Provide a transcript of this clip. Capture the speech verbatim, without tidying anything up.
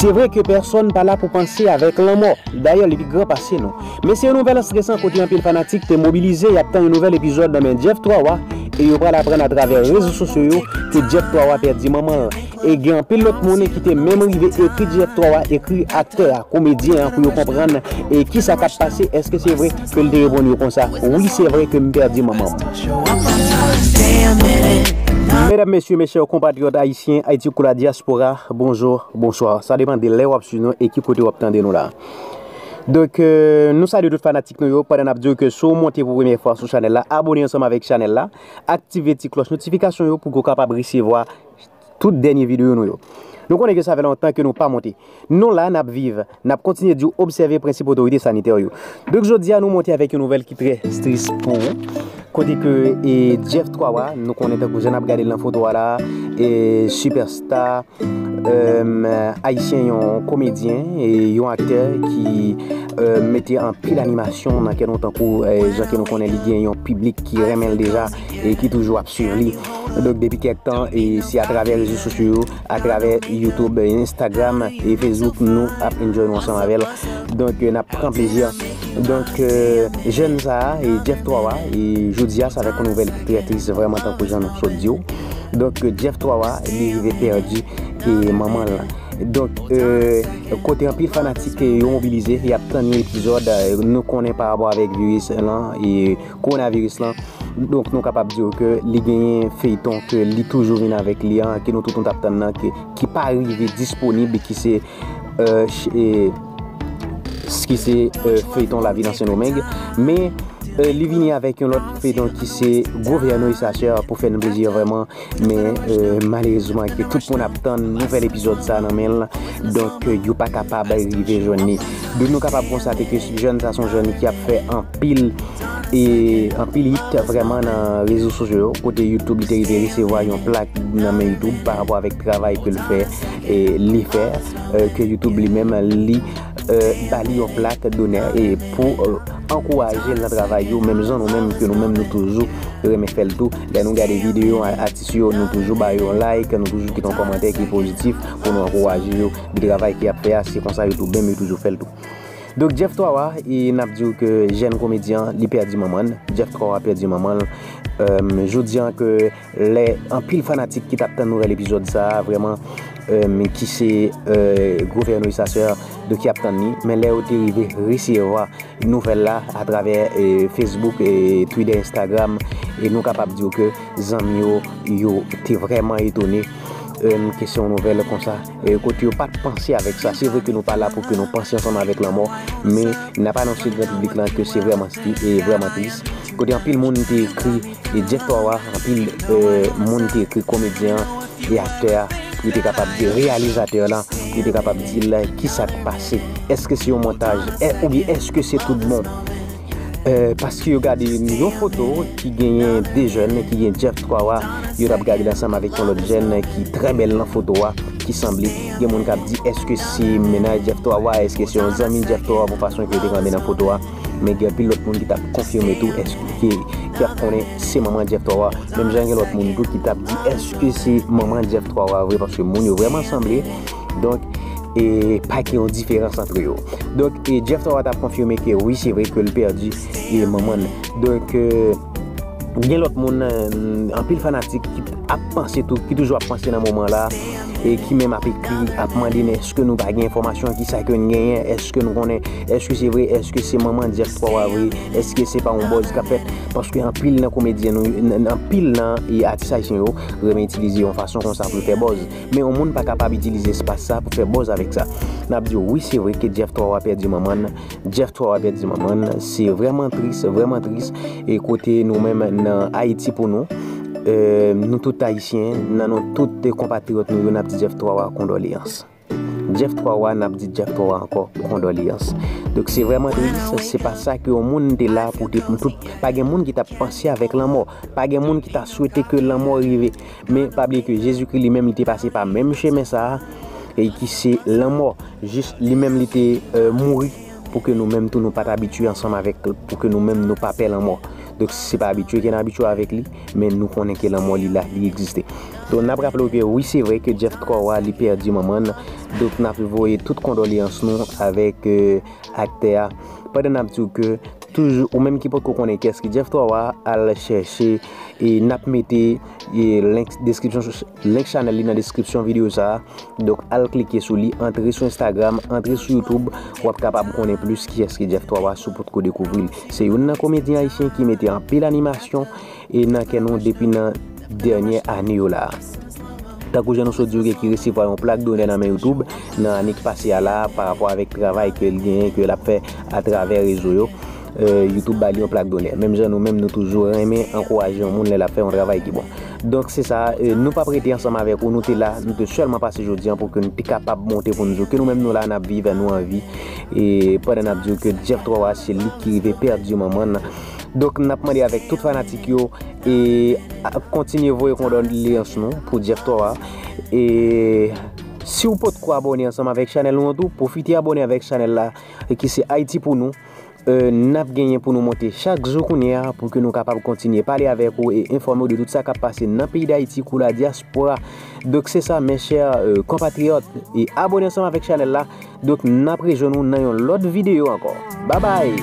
Se vre ke pèsonn pa la pou panse avèk lanmò. Dayè, li pi gran pase nou. Men se yon nouvèl estresan kote anpil fanatik te mobilize, y ap tann yon nouvèl epizòd nan men Jeff Twawa, e yo pral aprann atravè rezo sosyo yo ke Jeff Twawa pèdi manman l. E gen anpil lòt moun ki te menm rive ekri Jeff Twawa, ekri aktè a, komedyen an, pou yo konprann e kisa k ap pase, èske se vre ke l te reponn yo konsa, wi, se vre ke m pèdi manman m. Medam, mesye, mechè konpatriyòt ayisyen, Ayiti kou la dyaspora, bonjou, bonswa. Sa depann de lè w ap swiv nou e ki kote w ap tande nou la. Donk, euh, nou salye tout fanatik nou yo, pandan n ap di w ke si w monte pou premyè fwa sou chanèl la, abone ansanm avèk chanèl la, aktive ti klòch notifikasyon yo pou ke w kapab resevwa tout dènye videyo nou yo. Nou konnen ke sa fè lontan ke nou pa monte. Nou la, n ap viv, n ap kontinye di w obsève prensip otorite sanitè yo. Donk, jodi a, nou monte avèk yon nouvèl ki trè tris pou ou. Kote ke, e, Jeff Twawa, nou konnen tankou jan n ap gade l nan foto a la, e, sipèsta, em, ayisyen, yon komedyen, e, yon aktè ki, e, mete anpil animasyon nan kè nou tankou, e, jan ke nou konnen li gen yon piblik ki renmen l deja e ki toujou ap swiv li. Donk, depi kèk tan, e se atravè rezo sosyo yo, atravè YouTube, Instagram e Facebook, nou ap enjoy nou ansanm avè l. Donk, e, n ap pran plezi. Donk, e, jèn sa a, e Jeff Twawa, e jodi a, sa fè yon nouvèl ki trè tris, vrèman, tankou jan nou sot di w. Donk, e, Jeff Twawa, li rive pèdi, e, manman l. Donk, e, kote anpil fanatik, e, yo mobilize, y ap tann yon epizòd, e, nou konnen pa rapò avèk viris lan, e kowonaviris lan. Donk, nou kapab di w ke li genyen feyton ke li toujou vin avèk li an, ke nou tout nou t ap tann nan, ke, ki pa rive disponib, ki se, e, ch-, e, s-, ki se, e, feyton Lavi nan Sendomeng. Men, e, li vini avèk yon lòt feyton ki se Gouvèno e sa sè pou fè n plezi vrèman. Men, e, malerezman, ke tout moun ap tann nouvèl epizòd sa nan men l. Donk, e, yo pa kapab rive jwenn li. Donk, nou kapab konstate ke jèn sa se yon jèn ki ap fè anpil, e, anpil hit vrèman nan rezo sosyo yo, kote YouTube li te rive resevwa yon plak nan men YouTube pa rapò avèk travay ke l fè, e, li fè, e, ke YouTube li menm li, e, ba li yon plak donè, e, pou, e, ankouraje l nan travay yo, menm jan nou menm ke nou menm nou toujou renmen fè l tou. Lè nou gade videyo a-, atis yo, nou toujou ba yo yon like, nou toujou kite yon kòmantè ki pozitif pou nou ankouraje yo de travay ke y ap fè a. Se konsa yo tou menm yo toujou fè l tou. Donk, Jeff Twawa, e n ap di w ke jèn komedyen an, li pèdi manman l. Jeff Twawa pèdi manman l. Em, jodi an ke lè anpil fanatik ki t ap tann nouvèl epizòd sa a, vrèman, em, ki se, e, Gouvèno e sa sè, donk, ki ap tann li. Men lè yo te rive resevwa nouvèl la atravè, e, Facebook, e, Twitter, Instagram, e nou kapab di w ke zanmi yo, yo te vrèman etone, em, ke se yon nouvèl konsa, e, kote yo pa t panse avèk sa. Se vre ke nou pa la pou ke nou panse ansanm avèk lanmò, men n ap anonse gran piblik lan ke se vrèman tri-, e, vrèman tris. Kote anpil moun te ekri, e, Jeff Twawa, anpil, e, moun te ekri komedyen an, e aktè a, pou yo te kapab di, reyalizatè la, pou yo te kapab di l kisa k pase. Èske se yon montaj? È, oubyen èske se tout bon? E, paske yo gade yon foto ki genyen de jèn, ki gen Jeff Twawa, yo t ap gade l ansanm avèk yon lòt jèn ki trè bèl nan foto a, ki sanble. Gen moun k ap di, èske se mennaj Jeff Twawa? Èske se yon zanmi Jeff Twawa pou fason ke yo te kanpe nan foto a? Men gen anpil lòt moun ki t ap konfime tou, èske, ki, ki ap konnen se manman Jeff Twawa. Menm jan gen lòt moun tou ki t ap di, èske se manman Jeff Twawa vre? Paske moun yo vrèman sanble. Donk, e pa gen yon diferans antre yo. Donk, e Jeff Twawa t ap konfime ke wi, se vre ke l pèdi, e, manman l. Donk, e, gen lòt moun, e, anpil fanatik ki ap panse tou, ki toujou ap panse nan moman la, e ki menm ap ekri, ap mande, men èske nou pa gen enfòmasyon, kisa ke n genyen, èske nou konnen, èske se vre, èske se manman Jeff Twawa vre, èske se pa yon buzz k ap fèt? Paske anpil nan komedyen nou, n-, n-, anpil nan, e, atis ayisyen yo renmen itilize yon fason konsa pou yo fè buzz. Men yon moun pa kapab itilize espas sa pou fè buzz avèk sa. N ap di w, wi, se vre ke Jeff Twawa pèdi manman l. Jeff Twawa pèdi manman l. Se vrèman tris, vrèman tris. E kote nou menm nan Ayiti pou nou, e, nou tout ayisyen, nan non tout konpatriyòt nou yo, n ap di Jeff Twawa kondoleyans. Jeff Twawa, n ap di Jeff Twawa ankò, kondoleyans. Donk, se vrèman tris, se pa sa ke yon moun te la pou te, pou tout, pa gen moun ki t ap panse avèk lanmò, pa gen moun ki ta swete ke lanmò rive. Men pa bliye ke Jezikri li menm li te pase pa menm chemen sa a, e ki se lanmò. Jis li menm li te, e, mouri pou ke nou menm tou nou pa t abitye ansanm avèk, pou ke nou menm nou pa pè lanmò. Donk, se pa abitye ke n abitye avèk li, men nou konnen ke lanmò li la, li egziste. Donk, n ap raple w ke wi, se vre ke Jeff Twa Wa li pèdi manman l. Donk, n ap voye tout kondoleyans nou avèk euh, aktè a. Pandan n ap di w ke toujou, ou menm ki potko konnen kiyès ki Jeff Twa Wa, al chèche e n ap mete e link description, link channel li nan description videyo sa a. Donk, al klike sou li, antre sou Instagram, antre sou YouTube, w ap kapab konnen plis kiyès ki Jeff Twa Wa si w potko dekouvri l. Se youn nan komedyen ayisyen ki mete anpil animasyon e nan kè nou depi nan dènye ane yo la. Tankou jan nou sot di w, ki resevwa yon plak donè nan men YouTube nan ane k pase a la, pa rapò avèk travay ke l genyen, ke l ap fè atravè rezo yo. Euh, YouTube ba li yon plak donè. Menm jan nou menm, nou toujou renmen ankouraje yon moun lè l ap fè yon travay ki bon. Donk, se sa, euh, nou p ap rete ansanm avèk ou, nou te la, nou te sèlman pase jodi an pou ke nou te kapab montre pou nou di w ke nou menm nou la, n ap viv, nou anvi. E pandan n ap di w ke Jeff Twa Wa, se li ki rive pèdi manman l. Donk, n ap mande avèk tout fanatik yo e a- kontinye voye kondoleyans nou pou Jeff Twa Wa. E si w potko abòne ansanm avèk chanèl nou an tou, pwofite abòne avèk chanèl la e ki se Ayiti pou nou. Euh, n ap genyen pou nou monte chak jou kounye a pou ke nou kapab kontinye pale avèk ou e enfòme w de tout sa k ap pase nan peyi Dayiti kou la dyaspora. Donk, se sa, mes chers euh, compatriotes, e abòne ansanm avèk chanèl la. Donk, n ap rejwenn ou nan yon lòt videyo ankò. Babay!